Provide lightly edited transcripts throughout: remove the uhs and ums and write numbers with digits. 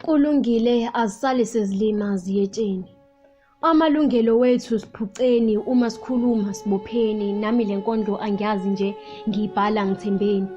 Kulungile azisale sezilima ziyetsheni. Amalungelo wethu siphuceni uma sikhuluma sibopheni nami le nkondlo angiyazi nje ngiyibhala ngithembeni.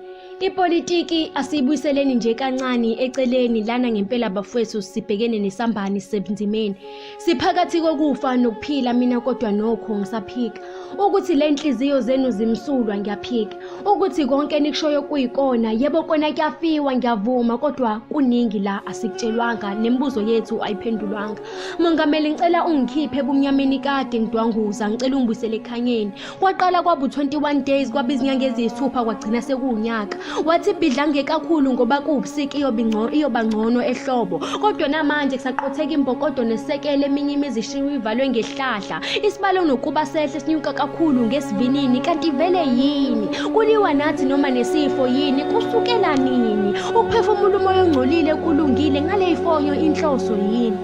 Ipolitiki asiyibuyiseleni nje kancane eceleni lana ngempela bafowethu sibhekene nesambani sisebunzimeni. Siphakathi kokufa nokuphila mina kodwa nokho ngisaphika ukuthi le nhliziyo zenu zimsulwa ngiyaphika. Ukuthi konke enikushoyo kuyikona, yebo kona kuyafiwa ngiyavuma kodwa kuningi la asikutshelwanga nemibuzo yethu ayiphendulwanga. Mongameli ngicela ungikhiphe ebumnyameni kade ngidwanguza ngicela ungibuyisele ekukhanyeni. Kwaqala kwabu 21 days kwaba izinyanga eziyisithupha kwagcina sekuwunyaka. Wathi bidlange kakhulu ngoba kuwubusika iyoba ngcono ehlobo. Kodwa namanje kusaqotheka imbokodo nesekele eminye imizi ishiwe ivalwe ngehlahla. Isibalo nokuba sehle sinyuka kakhulu ngesivinini kanti vele yini? Kuliwa nathi noma nesifo yini? Kusukela nini? Ukuphefumula umoya ongcolile kulungile ngale ifonyo inhloso yini?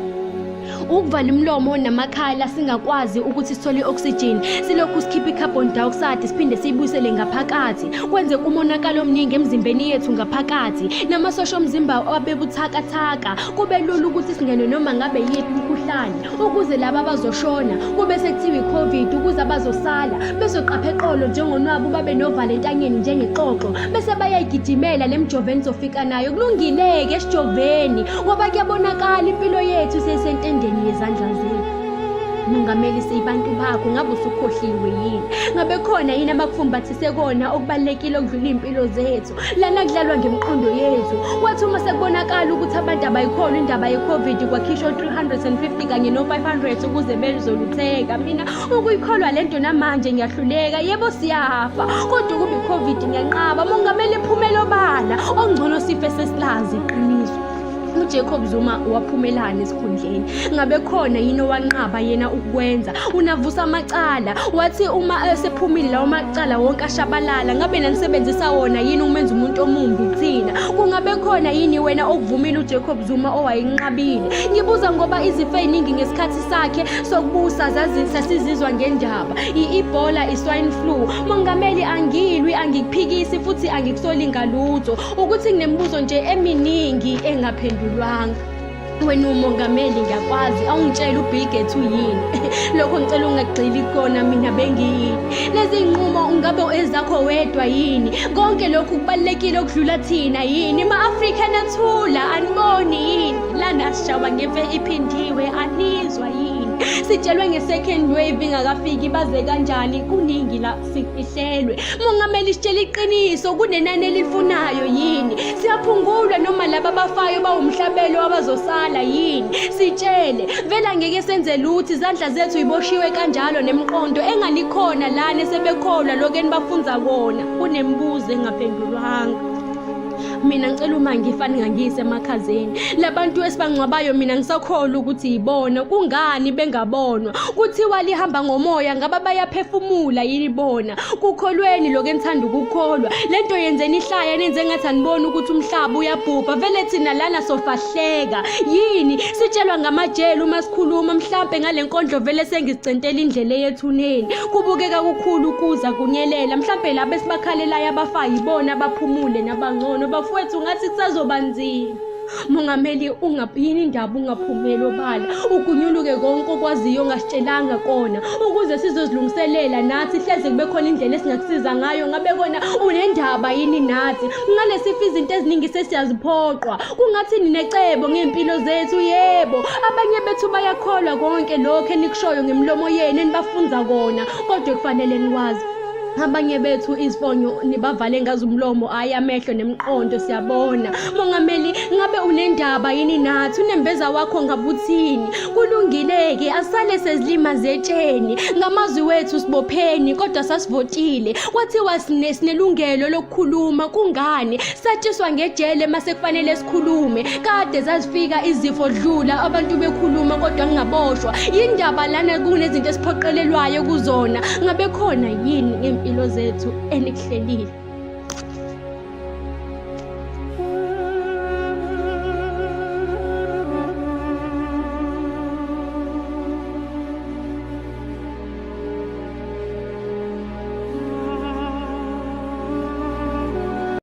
Ukuvala umlomo namakhala singakwazi ukuthi sithole i-oxygen silokhu sikhipha i-carbon dioxide siphinde siyibuyisele ngaphakathi kwenze umonakalo omningi emzimbeni yethu ngaphakathi namasosha omzimba abebuthakathaka kube lula ukuthi singene noma ngabe yiphi imikhuhlane ukuze laba abazoshona kube sekuthiwa i-covid ukuze abazosala bezoqapha eqolo njengonwabu babe novalo entanyeni njengexoxo bese bayayigijimela le mjovo enizofika nayo kulungile-ke esijoveni ngoba kuyabonakala impilo yethu seyisentendeni yezandla zethu. Mongameli siyibantu bakho ngabe usukhohliwe yini? Ngabe khona yini abakufumbathise kona okubalulekile okudlula iy'mpilo zethu? Lana kudlalwa ngemiqondo yethu. Kwathi uma sekubonakala ukuthi abantu abayikholwa indaba ye-COVID kwakhishwa o-350 kanye no-500 ukuze bezolutheka. Mina ukuyikholwa le nto namanje ngiyahluleka. Yebo siyafa kodwa ukuba i-COVID ngiyanqaba. Mongameli iphumela obala okungcono sife sesilazi iqiniso. UJacob Zuma waphumelani esikhundleni? Ngabe khona yini owanqaba yena ukwenza? Unavusa amacala wathi uma esephumile lawo macala wonke ashabalala. Ngabe nanisebenzisa wona yini ukumenza umuntu omumbi kuthina? Kungabe khona yini wena okuvumile uJacob Zuma owayinqabile? Ngibuza ngoba izifo eziningi ngesikhathi sakhe sokubusa sasizizwa ngendaba i-Ebola, i-swine flu. Mongameli angilwi, angikuphikisi futhi angikusoli ngalutho. Ukuthi nginemibuzo nje eminingi engaphendulwanga. Wena umongameli ngiyakwazi awungitshela uBill Gates uyini. Lokho ngicela ungagxili kukona mina bengiyini. Lezi nqumo ungabe ezakho wedwa yini? Konke lokhu kubalulekile okudlula thina yini? Ma-Afrika nathula aniboni yini? Lana sishawa ngemfe iphindiwe anizwa yini? Sitshelwe nge-second wave ingakafiki baze kanjani? Kuningi la sifihlelwe. Mongameli sitshela iqiniso kunenani elifunayo yini? Siyaphungulwa noma laba abafayo bawumhlabelo abazosala yini? Sitshele vele angeke senze lutho izandla zethu iboshiwe kanjalo nemiqondo enganikhona lana esebekholwa lokhu enibafunza kona kunemibuzo engaphendulwanga. Mina ngicela uma ngifa ningangiyise emakhazeni labantu esibangcwabayo mina ngisakholwa ukuthi yibona kungani bengabonwa kuthiwa lihamba ngomoya ngaba bayaphefumula yini bona kukholweni lokho enithanda ukukholwa lento yenzeni ihlaya nenze ngathi aniboni ukuthi umhlaba uyabhubha vele thina lana sofahleka yini sitshelwa ngamajele uma sikhuluma mhlampe ngale nkondlo vele sengizicentela indlela eyethuneni kubukeka kukhulu ukuza kunyelela mhlampe laba esibakhalelayo abafa yibona abaphumule nabangcono bafowethu ngathi kusazoba nzima. Mongameli yini indaba ungaphumeli obala ugunyuluke konke okwaziyo ongasitshelanga kona ukuze sizozilungiselela nathi hleze kube khona indlela esingakusiza ngayo ngabe kona unendaba yini nathi ngalesifo izinto eziningi sesiyaziphoqwa kungathi ninecebo ngey'mpilo zethu yebo abanye bethu bayakholwa konke lokho enikushoyo ngemilomo yenu enibafunza kona kodwa kufanele nikwazi abanye bethu izifonyo nibavale ngazo umlomo hhayi amehlo nemiqondo siyabona mongameli ngabe unendaba yini nathi unembeza wakho ngabuthini kulungile-ke asale sezilima zetsheni ngamazwi wethu sibopheni kodwa sasivotile kwathiwa sinelungelo lokukhuluma kungani satshiswa ngejele mase kufanele sikhulume kade zazifika izifo dlula abantu bekhuluma kodwa ngingaboshwa yindaba lana kunezinto esiphoqelelwayo kuzona ngabe khona yini ngempilo zethu enikuhlelile.